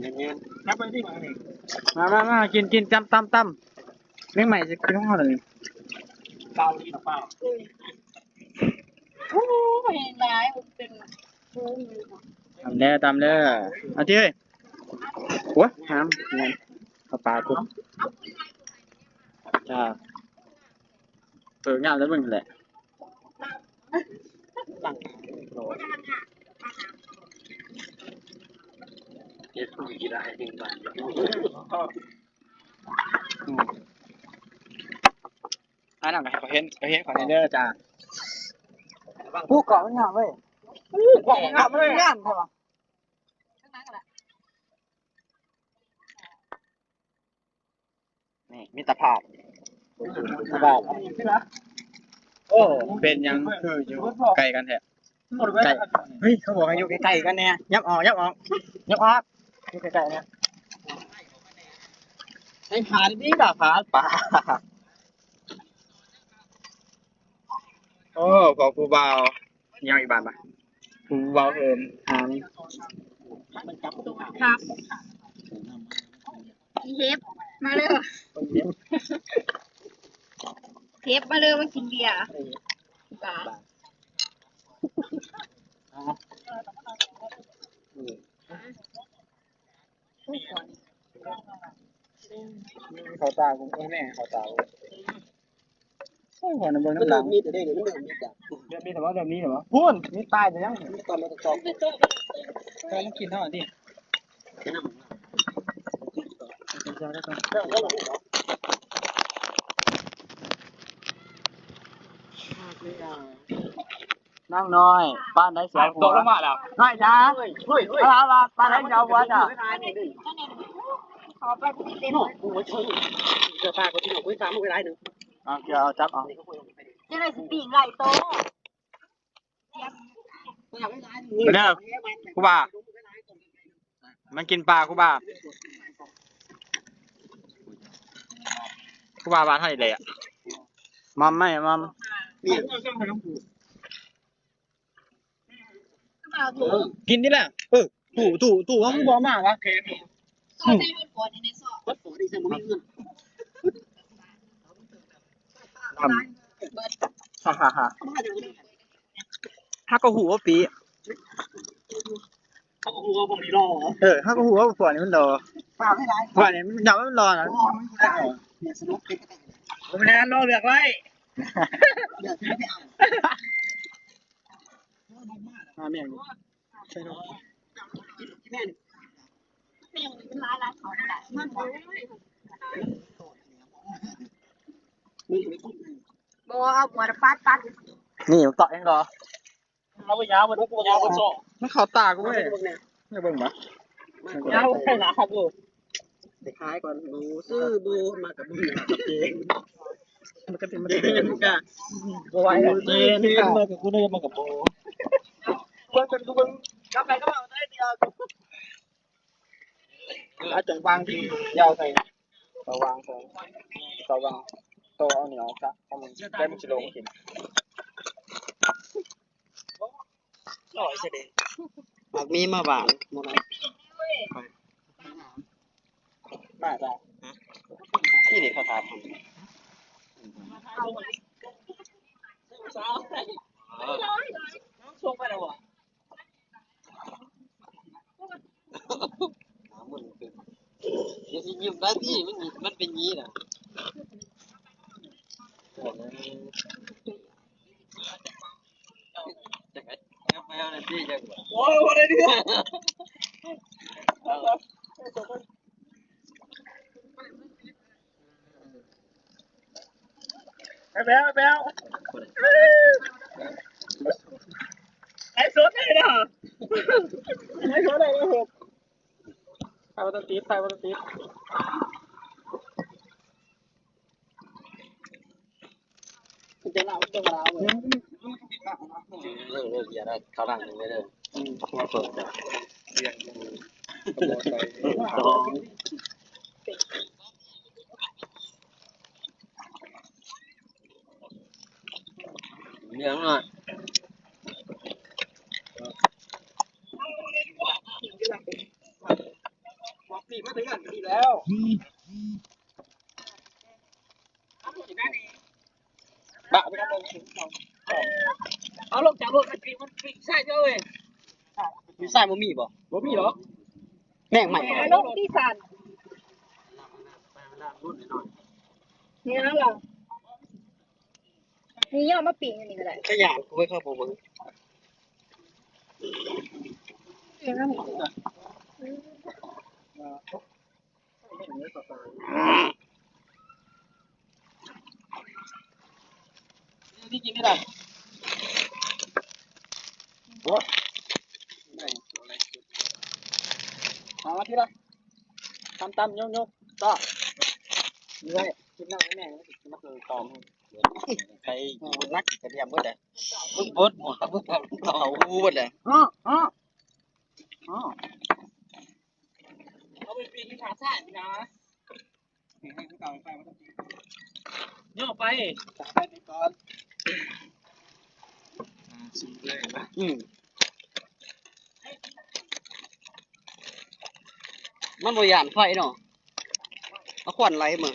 ເຢັນໆ ມາ ມາ ມາ ກິນ ກິນ ຕຳ ຕຳ ຕຳ ແມງໄມ້ຊິຂຶ້ນຮອດແລ້ວນີ້ ເປົ່າອີກແລ້ວ ເປົ່າ ໂອ້ຍ ຫຼາຍ ເປັນໂພງຢູ່ ຕຳແລ້ວ ຕຳແລ້ວ ເອົາຕິເອີຍ ໂອ້ຍ ຫາມ ເຂົ້າປາກກູ ຈ້າ ເອີ ງາມແລ້ວມຶງຫັ້ນແຫຼະ ເຮັດຜູ້ກິນອາຫານເກັ່ງມາກ ອືມ ອັນນັ້ນກໍເຫັນ ກໍເຫັນ ກໍເຫັນເດີຈ້າ ຜູ້ເກາະມັນງາມເວີຍ ຜູ້ເກາະມັນງາມເວີຍ ງາມແທ້ວ່າ. ນີ້ມິດຕະພາບ ສະບາຍ ໂອ້ ເປັນຫຍັງຄືຢູ່ໃກ້ກັນແທ້ ໃກ້ ເຮີ້ຍ ເຂົາບອກໃຫ້ຢູ່ໃກ້ໆກັນແດ່ ຫຍັບອອກ ຫຍັບອອກ ຫຍັບອອກ ຢູ່ໃກ້ໆແດ່ ໃຫ້ຜ່ານນີ້ລະ ຜ່ານປາ ໂອ້ ຂອງຜູ້ບ່າວ ຍັງອີກບາດນະ ຜູ້ເວົ້າເອີ້ນຫານີ້ ຄັບ ເຫັບ ມາເລີຍ ເຫັບ ມາເລີຍ ມາກິນເບຍ ບາ ເຂົ້າຕາກູ ເອີ ແມ່ເຂົ້າຕາກູ ໂອ້ຍ ພໍນະເບິ່ງນຳຫຼັງ ມັນເລີ່ມມີແຕ່ເດ້ ມັນເລີ່ມມີແຕ່ ເລີ່ມມີແຕ່ວ່າ ເລີ່ມມີແຕ່ວ່າ ພຸ້ນ ມີຕາຍແຕ່ຍັງ ມີຕອນມັນຈອກ ກຳລັງກິນເທົ່ານັ້ນຕິ ນາງນ້ອຍ ປານໃດຊິເອົາຜົວ ຕກລົງມາແລ້ວ ນ້ອຍຈ້າ ເຮີ້ຍ ເຮີ້ຍ ເອົາລະ ປານໃດຊິເອົາຜົວຈ້າ ຂໍໄປບໍ່ເຕັມ ເສື້ອຜ້າກໍຊິເອົາໄວ້ຕາມເວລາໜຶ່ງ ເອົາ ເອົາ ຈັບເອົາ ຈັ່ງໃດຊິປີ້ງໄລ່ໂຕ ເດີ ຄູບາ ມາກິນປາ ຄູບາ ຄູບາບ້ານເຮົານີ້ແຫຼະ ມັມໄໝ ມັມ ກິນຕິລະ ເອີ ຕູ້ ຕູ້ ຕູ້ ເຮົາຄືບໍ່ເອົາມາວະ ເອີ ເຮົາກໍຮູ້ວ່າປີ ເຮົາກໍຮູ້ວ່າພວກນີ້ຫຼໍ່ ເອີ ເຮົາກໍຮູ້ວ່າພວກນີ້ມັນຫຼໍ່ ພວກນີ້ມັນຢາກມັນຫຼໍ່ນະ ບໍ່ແມ່ນ ລອງເລືອກໄວ້ ຫາແມ່ງ ບໍ່ ເອົາຫົວປາດ ປາດ ນີ້ເກາະເອງກໍ ເອົາໄປຍາວ ມັນຍາວ ມັນຊອກ ມັນເຂົ້າຕາກູເວີຍ ເບິ່ງບໍ່ ຍາວ ໜ້າ ໄປຂາຍກ່ອນ ບໍ່ຊື້ ບໍ່ ມາກັບບໍ່ມີເອງ ມັນກໍຊິມາ ເຈນກະ ບໍ່ໄຫວ ເຈນກະ ມາກັບກູເດີ ມາກັບບໍ່ ເບິ່ງກັນ ເບິ່ງກັບໃຜກໍເອົາໄດ້ດຽວ ອາດຈະວາງທີ່ຍາວໃສ່ ກໍວາງໃສ່ ກໍວາງ ໂຕເອົານີ້ອອກຊະ ເອົາມັນ ແລ້ວມັນຊິລົງກິນ ລອຍຊະເດ ໝາກມີມາຫວານ ໝົດແລ້ວ ມາຈ້າ ທີ່ນີ້ເຂົາຖາມ ເອີ ຍິ້ມໄດ້ຕິ ມັນ ມັນເປັນຫຢີນະ ໂອ້ຍ ບໍ່ໄດ້ເລື່ອງ ໄອ້ແບວ ໄອ້ແບວ ໄລຟ໌ສົດໄດ້ເນາະ ໄລຟ໌ສົດໄດ້ເນາະ ໄຟບໍ່ທັນຕິດ ໄຟບໍ່ທັນຕິດ ເລີກເລີກ ເລີກເລີກ ເລີກ ເລີກ ເລີກ ເລີກ ເລີກ ເລີກ ເລີກ ເລີກ ເລີກ ເລີກ ເລີກ ເລີກ ເລີກ ເລີກ ເລີກ ເລີກ ເລື່ອງເນາະ. ເພື່ອນດີແລ້ວ ບະໄປນຳເລີຍ ເອົາລົງຈາກລົດ ມັນ ມັນໃຊ້ເດີເວີຍ ຢູ່ໃຊ້ບໍ່ມີບໍ່? ບໍ່ມີດອກ ແມ່ງໃໝ່ ແມ່ງລົງທີ່ສັນ ນີ້ນະລະ ນີ້ເອົາມາປີ້ງອັນນີ້ກໍໄດ້ ຂະຫຍາດ ໂອ້ຍ ເຂົາບໍ່ເບິ່ງ ນີ້ກິນໄດ້ ໂອ້ຍ ເອົາມາທີລະ ຕຳໆ ຍົກໆ ຕໍ່ ເລື້ອຍ ກິນນ້ຳໃຫ້ແມ່ ມັນຊິມາເກີຕອມ ໄປ ເອີ ນັກກະດຽມເບິດແຫຼະ ເບິ່ງບົດ ເບິ່ງເຂົາເບິດແຫຼະ ເອີ ເອີ ເອີ. ເອົາໄປປີ້ງທີ່ຂາຊ້າຍພຸ້ນນະ ນີ້ໃຫ້ຄືເກົ່າ ໄປບໍ່ຕ້ອງປີ້ງ ຍ່ອໄປ ໄປໄປກ່ອນ ອືມ ສຸມແລງນະ ອືມ ມັນບໍ່ຢ້ານໄຟເນາະ ເອົາຄວັນໄຫຼເບິ່ງ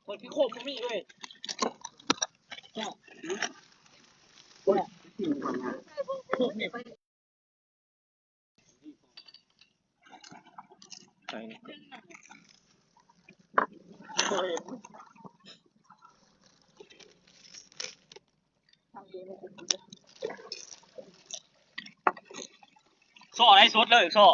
ຄວັນຄືໂຄມບໍ່ມີເວີຍ ໂຄມນີ້. ຊໍໄລສົດເລີຍ ຊໍ.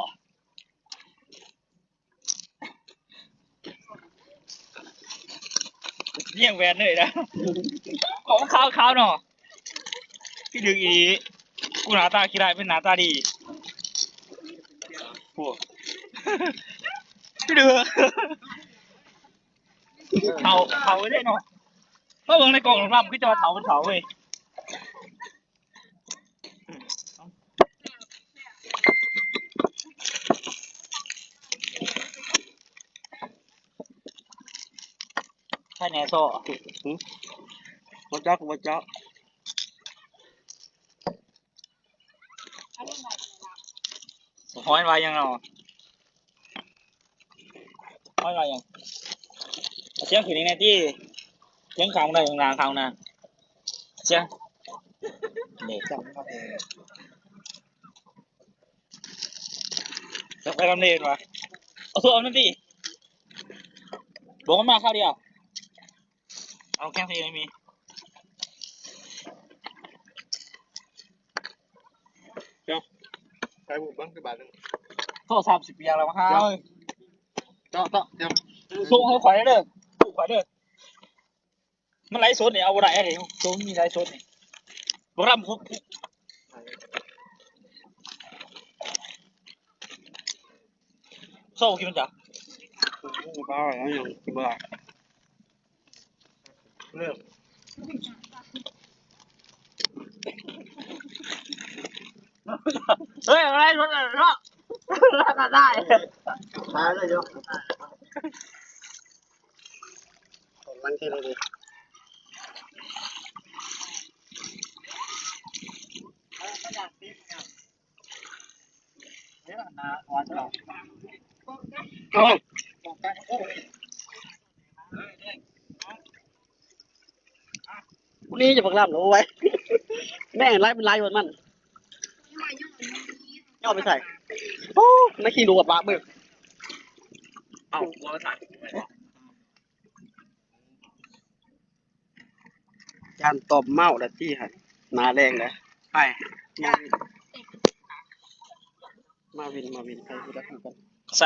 ລຽງແຫວນເລີຍນະ ຂອງຂາວໆເນາະ ຄືດຶກອີ່ຫຼີ ກູໜ້າຕາຂີ້ຮ້າຍເປັນໜ້າຕາດີ ໂອ້ ຄືດຶກ ເຖົ້າ ເຖົ້າເລີຍເນາະ ມາເບິ່ງໃນກ້ອງລຳໆ ຄືຈະວ່າເຖົ້າເປັນເຖົ້າເວີຍ. ໃຜແດ່ ຊໍ ຫື? ບໍ່ຈັກ ບໍ່ຈັກ ຫອຍວ່າຫຍັງເນາະ? ເອົາວ່າຫຍັງ? ເອົາສຽງຂຶ້ນອີກແດ່ຕິ ສຽງຂ້າງໃດຂ້າງໜ້າ ຂ້າງໜ້າ ສຽງ ເດ້ ຈັບໄປນຳເດ້ຫວາ ເອົາໂທເອົານັ້ນຕິ ບອກມັນມາຄາວດຽວ. ເອົາແຂ້ງໃສ່ມີ ເຈົ້າ ໃສ່ໝູກເບິ່ງຈັກບາດໜຶ່ງ ໂທສາມສິບປຽກແລ້ວມາຫາເອີຍ ເຈາະ ເຈາະ ເຈາະ ສົ່ງໃຫ້ຂ້ອຍເດີ ລູກຂ້ອຍເດີ ມັນໄລສົດນີ້ ເອົາບໍ່ໄດ້ເດ້ ໂຕມີໄລສົດນີ້ ບໍ່ລຳຄຸບ ໂຊກິນມັນຈ້ະ ໂອ້ ປາຫຍັງ ບໍ່ໄດ້. ເຮີ້ຍ ເອົາໄດ້ຊົນເນາະ ລະກະໄດ້ ຕາຍເລີຍເນາະ ຂອງມັນຄືເລີຍ. ເອົາ ຜູ້ນີ້ຈະບັກລຳເນາະ ໂອ້ຍ ແມ່ງຫຼາຍເປັນຫຼາຍຢູ່ມັນ ຍ່ອໄປໃສ ໂອ້ ໃນຂີ້ໜູປະເບິ່ງ ເອົາຫົວໃສ່. ຢ້ານຕອບເມົາແລ້ວຕິຫັ້ນ ໜ້າແລງແລ້ວ ໃຜ ມາວິນ ມາວິນ ມາວິນ ໃຜຮູ້ຈັກຄືກັນ ໃສ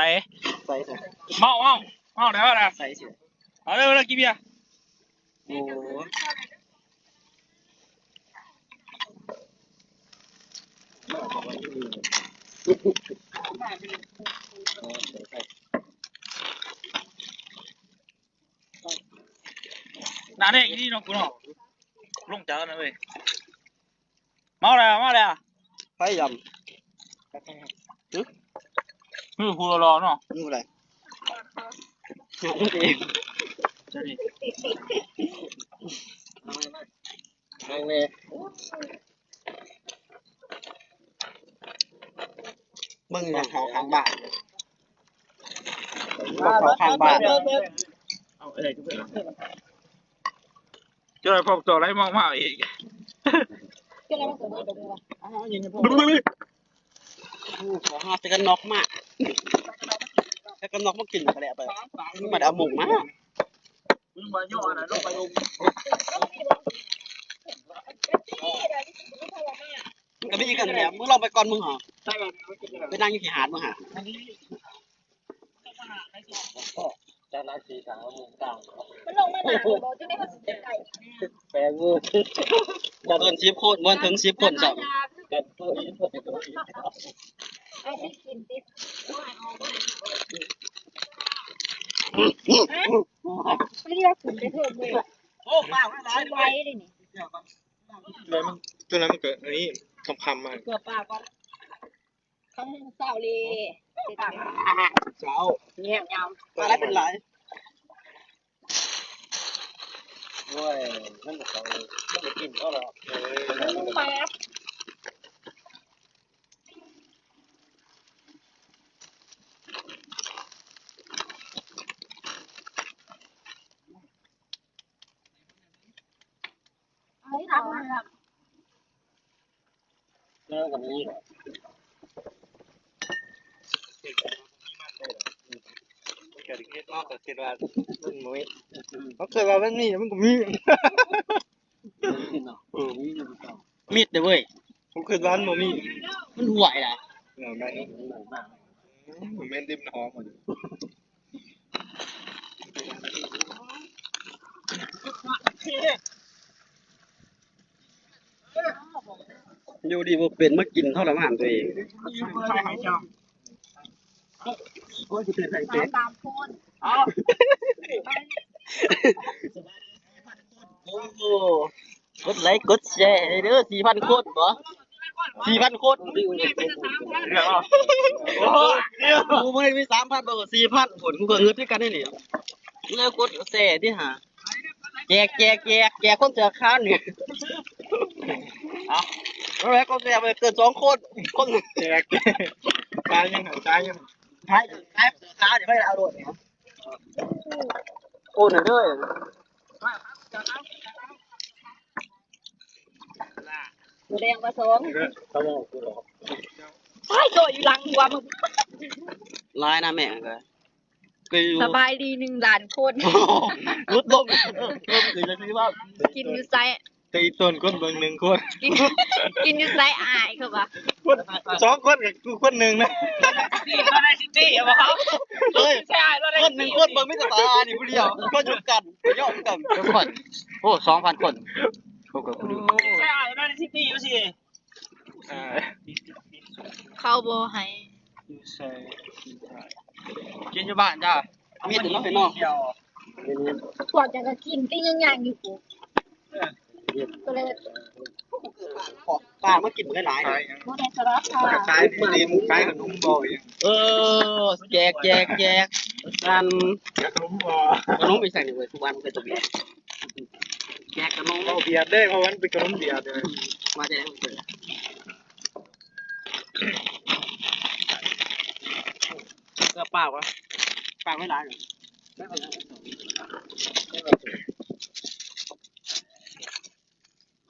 ໃສ ໃສ ເມົາ ເມົາ ເມົາແລ້ວນະ ໃສ ເອົາເດີ ເອົາເດີ ກິນເບຍ ໂອ້ ໜ້າແດງອີ່ຫຼີເນາະ ກູເນາະ ລົງຈາກນັ້ນເວີຍ ເມົາແລ້ວ ເມົາແລ້ວ ໃຜຢຳ ຫື ຄືຜູ້ຫຼໍ່ໆເນາະ ຢູ່ໃດ ເຈົ້ານີ້ ເບິ່ງເຂົາຂ້າງບ້ານ. ພວກເຂົາຂ້າງບ້ານ ເຈົ້າພວກເຈົ້າໄລ່ມອງມາອີກ ໂອ້ ຂໍຫາແຕ່ກັນນອກມາ ແຕ່ກັນນອກມາກິນກະແລ້ວ ໄປ ມາໄດ້ເອົາໝົກມາ ມັນກະມີຄືກັນແຫຼະ ມຶງລອງໄປກ່ອນ ມຶງຫາ ໄປນັ່ງຢູ່ທີ່ຫາດ ມຶງຫາ. ມັນລົງມາໜ້າບໍ່ ຈັ່ງໃດມັນຊິໄດ້ໄກ ແປງເວີ ບໍ່ເຖິງສິບຄົນ ບໍ່ເຖິງສິບຄົນຊ້ຳ ເອົາໄປກິນຕິ ມັນເລືອກຂຶ້ນໄປເທິງເວີຍ ໂອ້ ປາກມັນຫຼາຍ ໄວເດ້ນີ້ ຕົວນັ້ນມັນ ຕົວນັ້ນມັນກະອັນນີ້ ຄຳໆ ມາ ເກືອບປາກກ່ອນ. ເຊົ້າເລີຍ ເຊົ້າ ແຍມຍາມ ປາໄດ້ເປັນຫຼາຍ ໂອ້ຍ ມັນບໍ່ເຂົ້າ ມັນບໍ່ກິນເຂົາດອກ ເອີ ມັນປາກ ເອົາ ເຮົາກະມີ ເຮົາເຄີຍວ່າມັນມີ ມັນກະມີ ມີດເດ້ເວີຍ ເຮົາເຄີຍວ່າມັນບໍ່ມີ ມັນຫ້ວຍລະ ເອີ ແມ່ນ ແມ່ນດິມໜອງ ຢູ່ດີບໍ່ເປັນ ມາກິນທໍລະມານຕົວເອງ ໂອ້ຍ ຊິເປັນໄພເປັນ ສາມຄົນ ໂອ້ໂຫ ກົດໄລກົດແຊໃຫ້ເດີ ສີ່ພັນຄົນບໍ ສີ່ພັນຄົນ ໂອ້ໂຫ ມື້ນີ້ມີສາມພັນ ເບິ່ງສີ່ພັນຄົນ ກູກະງຶດຄືກັນເດນີ້ ແລ້ວກົດແຊຕິຫາ ແຈກ ແຈກ ແຈກ ແຈກຄົນເສື້ອຂາວນີ້ ເອົາ ແລ້ວກໍແຊໄປເກີນສອງຄົນ ຄົນ ແຈກ ຂາຍຍັງ ຂາຍຍັງ ຂາຍ ຂາຍເສື້ອຂາວນີ້ ໄປເອົາໂລດ ໂອ້ ນັ້ນເດີ ໝູແດງປາສອງ ຕາຍໂຕຢູ່ຫຼັງຫົວມຶງ ຫຼາຍນະແມ່ ກະຢູ່ ສະບາຍດີໜຶ່ງລ້ານຄົນ ຫຼຸດລົງ ເພີ່ມຂຶ້ນຈັກໜ້ອຍວ່າ ກິນຢູ່ໃສ ແຕ່ອີກຕົນຄົນເບິ່ງໜຶ່ງຄົນ ກິນ ກິນຢູ່ໃສ ອາຍເຂົາວ່າ ຄົນສອງຄົນກະກູຄົນໜຶ່ງນະ ເຮີ້ຍ ຄົນໜຶ່ງຄົນເບິ່ງມີແຕ່ຕານີ້ຜູ້ດຽວ ຄົນຢູ່ກັນ ກໍຍອມກັນ ໂອ້ ສອງພັນຄົນ ໂອ້ ກະຜູ້ດຽວ ເຂົາບໍ່ໃຫ້ ຢູ່ໃສ ກິນຢູ່ບ້ານຈ້າ ມີແຕ່ນ້ອຍເນາະ ພວກເຈົ້າກະກິນຕິ ຍັງຍ່າງຢູ່ພຸ້ນ ເອີ ກະເລີຍ ປາມາກິນບໍ່ໄດ້ຫຼາຍ ບໍ່ໄດ້ສະລັບ ຂາຍຕິມ ຂາຍຂະໜົມບໍ່ ເອີ ແຈກ ແຈກ ແຈກ ອັນ ຂະໜົມບໍ່ ຂະໜົມອີ່ຫຍັງນີ້ເວີຍ ທຸກວັນເປັນຕົວແບກ ແຈກຂະໜົມ ເວົ້າຫວຽດເດ້ ເພາະວ່າມັນເປັນຂະໜົມຫວຽດເດ້ ມາແຕ່ໃດ ເກືອບປາກວະ ປາກໄວ້ຫຼາຍ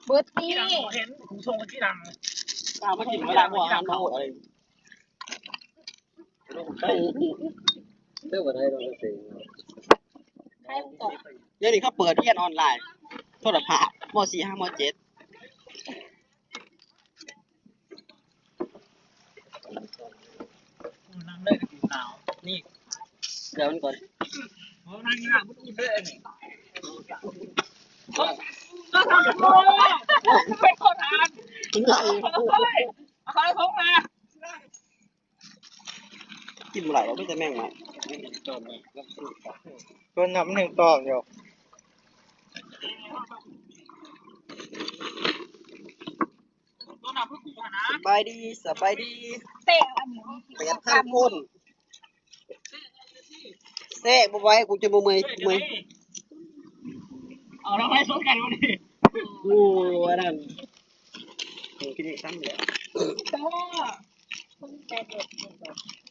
ເບິດນີ້ ເຫັນ ສົ່ງໄປທີຫຼັງ ປາກມາກິນໄວ້ຫຼາຍ ບໍ່ ອາຫານບໍ່ໂຫດເລີຍ ດຽວນີ້ເຂົາເປີດຮຽນອອນລາຍ ໂທລະພາບ ມໍສີ່ຫາມໍເຈັດ ນັ່ງເລີຍ ໜາວ ນີ້ ເກືອມັນກ່ອນ ນັ່ງຢູ່ໜ້າບຸນອຸ່ນເລີຍ ອັນນີ້ ເປັນຄົນທານ ເອົາເຂົ້າໃນຖົງມາ ກິນບໍ່ໄດ້ ມີແຕ່ແມງໄມ້ ຕົວນ້ຳຍັງຕອມຢູ່ ສະບາຍດີ ສະບາຍດີ ແປດພັນຄົນ ແຊະບໍ່ໄຫວ ກູຈະບໍ່ເມື່ອຍ ເມື່ອຍ ເອົາລະໄປສົນກັນມື້ນີ້ ໂອ້ ອັນນັ້ນ ກິນອີກຊ້ຳແລ້ວ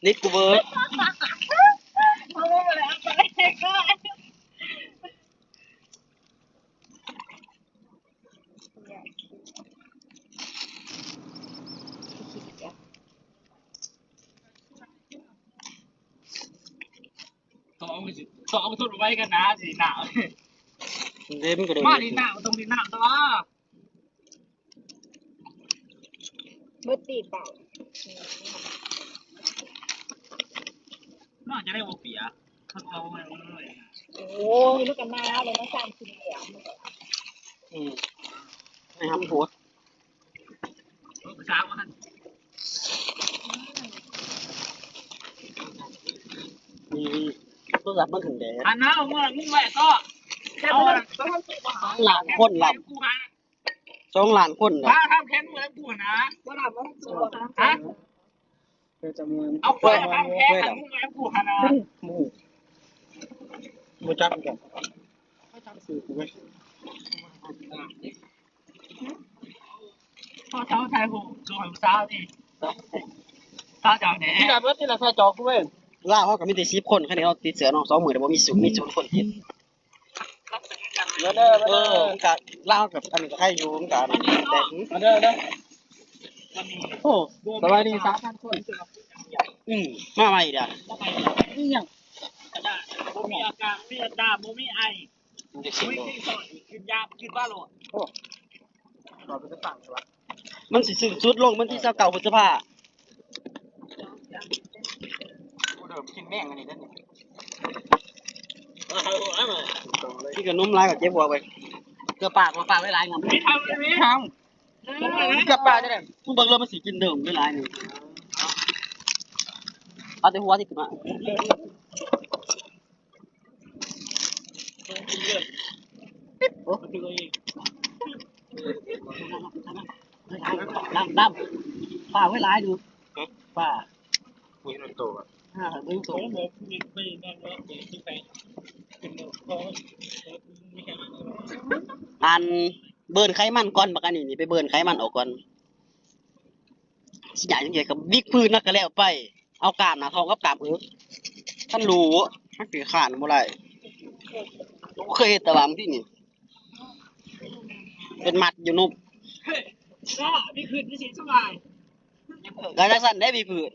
ເນັດກູເບີດ ສອງ ສອງ ທົນໄວກັນນະ ຊິໜາວ ເດ້ ມັນກໍໂດນ ມາດິໜາວ ຕ້ອງໄດ້ໜາວຕົວະ ເບິດຕີເປົ່າ ໜາວຈະໄດ້ບໍ່ເປຍ ຄັນເອົາໄວ້ ໂອ້ຍ ມັນກໍໜາວແລ້ວ ມັນສັ່ນຂຶ້ນແລ້ວ ອືມ ໃຫ້ຫຳໂພດ ອືມ ໂທລະສັບມັນຂຶ້ນແດດ ອັນນັ້ນເອົາເມືອງໄວ້ກໍ ສອງລ້ານຄົນລຳ ສອງລ້ານຄົນນະ ປາທຳແຂນເມືອງກູນະ ບໍ່ໄດ້ບໍ່ ຮະ ເອົາໄປທຳແຂນເມືອງກູນະ ໝູ່ ບໍ່ຈັກຄືກັນ ເຂົາຈັກຊື່ກູເວີຍ ພໍ່ເຖົ້າຖ່າຍຮູບ ສວຍຜູ້ສາວນີ້ ສາວເຈົ້າແດ່ ທີ່ລະເບິດ ທີ່ລະໃສ່ຈອກກູເວີຍ ລາວເຮົາກໍມີແຕ່ສິບຄົນ ຄັນເຮົາຕິດເຊື້ອເນາະ ສອງມື້ແລ້ວບໍ່ມີສູນ ມີສູນຄົນຕິດ ເອີ ມັນກະ ລາວກັບອັນນີ້ກໍໃຄຢູ່ ມັນກະ ມາເດີ ມາເດີ ໂອ້ ສະບາຍດີ ສາມພັນຄົນ ອືມ ມາໃໝ່ດາ ອີຫຍັງ ບໍ່ມີອາການ ບໍ່ມີອາການ ບໍ່ມີໄອ ມັນຈະຊິບໍ່ ກິນຢາ ກິນບາໂລດ ໂອ້ ມັນຊິສິ້ນສຸດລົງວັນທີຊາວເກົ້າ ພຶດສະພາ ກູເລີ່ມກິນແມງອັນນີ້ແລ້ວນີ້ ກິນຂະໜົມຫຼາຍກໍເຈັບຫົວເວີຍ ເກືອປາກ ເກືອປາກຫຼາຍໆ ງຳ ເກືອປາກຈັ່ງໃດ ມຶງເບິ່ງເລີຍ ມັນຊິກິນເດີມຫຼາຍໆ ນີ້ ເອົາແຕ່ຫົວທີ່ຂຶ້ນມາ ໂອ້ ດຳ ດຳ ປາໄວ້ຫຼາຍຢູ່ ປາ ມີໂຕ ອ່າ ມີໂຕ ອັນ ເບີນໄຂມັນກ່ອນ ບັກອັນນີ້ນີ້ ໄປເບີນໄຂມັນອອກກ່ອນ ຊິຍາກຈັ່ງໃດກໍວິກພື້ນນະ ກໍແລ້ວໄປ ເອົາກ້າມໜ້າທ້ອງກັບກ້າມເອິກ ຄັນຮູ້ ມັນຊິຄ້ານບໍ່ໄດ້ ເຄີຍເຮັດແຕ່ວ່າບາງທີນີ້ ເປັນມັດຢູ່ນຸບ ກໍຈັງຊັ້ນເດ້ ວິກພື້ນ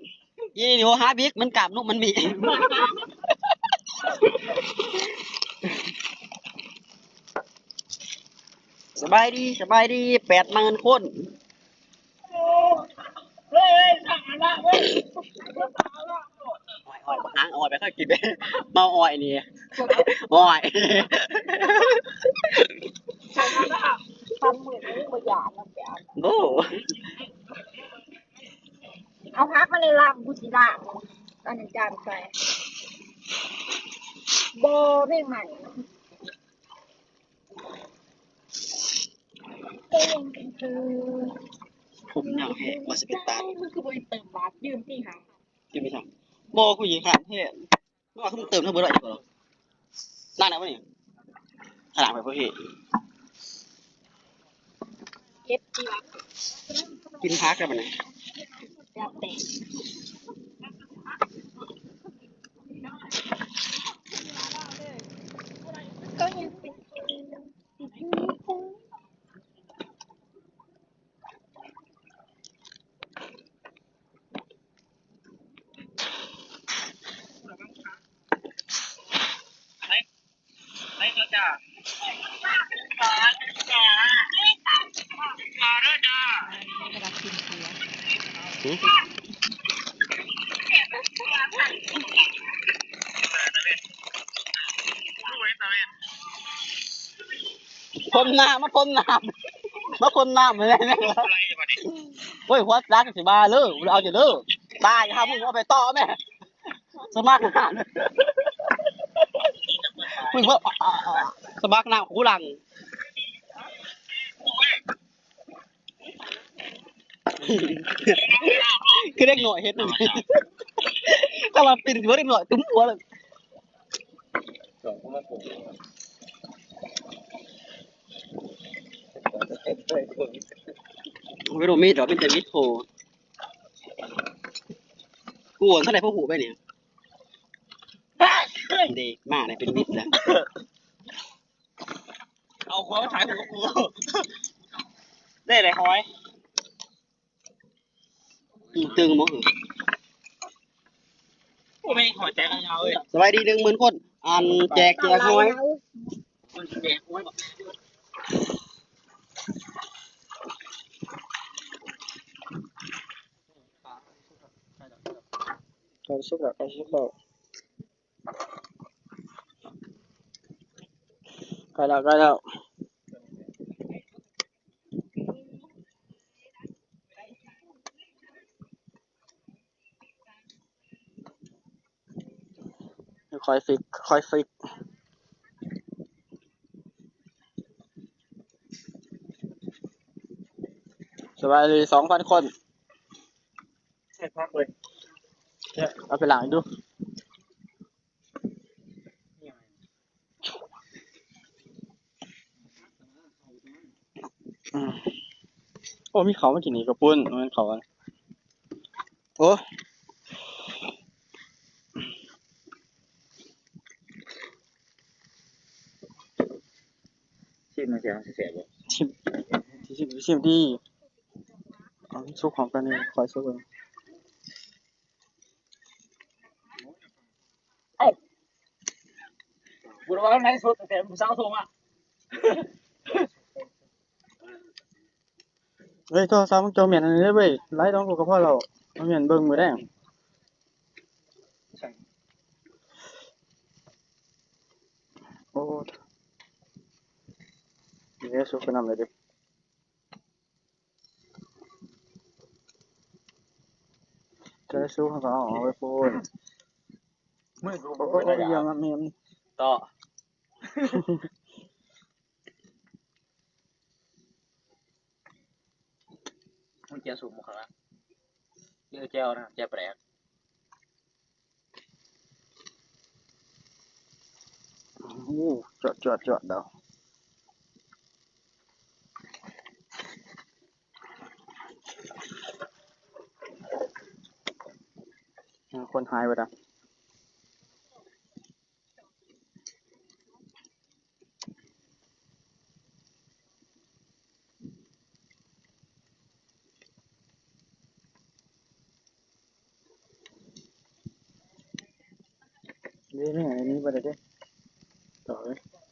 ອີນີ້ໂທຫາບິກ ມັນກາບນຸບມັນມີ ສະບາຍດີ ສະບາຍດີ ແປດໝື່ນຄົນ ອ້ອຍ ອ້ອຍ ບັກຫາງອ້ອຍ ໄປເຄີຍກິນເດ້ ເມົາອ້ອຍນີ້ ອ້ອຍ ປາໝຶກນີ້ບໍ່ຢາກນຳແບບ ໂອ້ ເອົາຜັກມາໃນລຳ ກູຊິລາງອັນນັ້ນຈານໃສ່ ບໍ່ ເພງໃໝ່ ກໍຍັງເປັນເທີ ຜົມຍາວແຮງ ວ່າຊິໄປຕັດ ມຶງຄືບໍ່ໄປເຕີມບາດ ຢືມຕິຫາ ຢືມໄປຊະ ບໍ່ ກູຂີ້ຄ້ານແທ້ ບໍ່ ຄືມຶງເຕີມທັງເບິດໄວ້ຢູ່ບໍ່ ລ້າງໄດ້ບໍ່ນີ້ ລ້າງໄປບໍ່ເຮັດ ເກັບຕິວະ ກິນຜັກໄດ້ບັດນີ້ ແລ້ວແຕ່ ກໍຍັງເປັນ ພົມນ້ຳ ມາພົມນ້ຳ ມາພົມນ້ຳ ໂອ້ຍ ຫົວຈັກຊິວ່າເລີຍ ບໍ່ໄດ້ເອົາເຈົ້າເດີ ຕາຍຫາ ມຶງເອົາໄປຕໍ່ແມ້ ສະໝັກນ້ຳ ມຶງເບິ່ງ ສະໝັກນ້ຳຄູຫຼັງ ຄືເດັກນ້ອຍເຮັດນັ້ນ ຖ້າວ່າເປັນເດັກນ້ອຍຕຸ້ມຫົວເລີຍ ບໍ່ມີດອກ ມີແຕ່ມີດໂພ ກູເທົ່າໃດພໍຮູ້ໄປນີ້ ເດ້ ມາໄດ້ເປັນວິດແລ້ວ ເອົາຫົວມາຖ່າຍຮູບກັບກູ ເດ້ ໄດ້ຫອຍ ຕຶງບໍ່? ໂອ້ ແມ່ງຫອຍແຕກຍາວເວີຍ ສະບາຍດີ ໜຶ່ງໝື່ນຄົນ ອັນ ແຈກ ແຈກຫອຍ ໃກ້ສຸກແລ້ວ ໃກ້ສຸກແລ້ວ ໃກ້ແລ້ວ ໃກ້ແລ້ວ ຄ່ອຍໆ ຟິກ ຄ່ອຍໆ ຟິກ ສະບາຍດີ ສອງພັນຄົນ ໃສ່ຜັກເລີຍ ເອົາໄປລ້າງໃຫ້ດູ ອືມ ໂອ້ ມີເຂົ້າມາກິນນີ້ ເຂົ້າປຸ້ນ ບໍ່ແມ່ນເຂົ້າ ໂອ້ ຊີມມັນຊິ ມັນຊິແຊບບໍ່? ຊີມ ຊີມ ຊີມດີ ເອົາສຸກພ້ອມກັນນີ້ ຄ່ອຍສຸກເບິ່ງ ເອີ ບໍ່ໄດ້ວ່າໃນສົດ ແຕ່ຜູ້ສາວໂທມາ ເອີຍ ໂທລະສັບຂອງເຈົ້າແມ່ນອັນນີ້ເດ້ເວີຍ ໄລຟ໌ຂອງກູກະເພາະແລ້ວ ມັນແມ່ນເບິ່ງມື້ແລງ ໂອ້ ເດ ສຸກໄປນຳເລີຍເດ ເດ ສຸກ ເຮົາກໍເອົາອອກໄວ້ພຸ້ນ ມືກູບໍ່ໄດ້ ໂອ້ຍ ໄດ້ຢຽມແມ່ນ ຕໍ່ ມັນແຈ່ວສົ້ມບໍ່ຄັກນະ ເອີ ແຈ່ວນະ ແຈ່ວປາແດກ ໂອ້ ຈວດໆໆ ດາວ ຄົນຫາຍເບິດລະ. ນີ້ ນີ້ ອັນນີ້ບໍ່ໄດ້ເດ້ ຕໍ່ເລີຍ.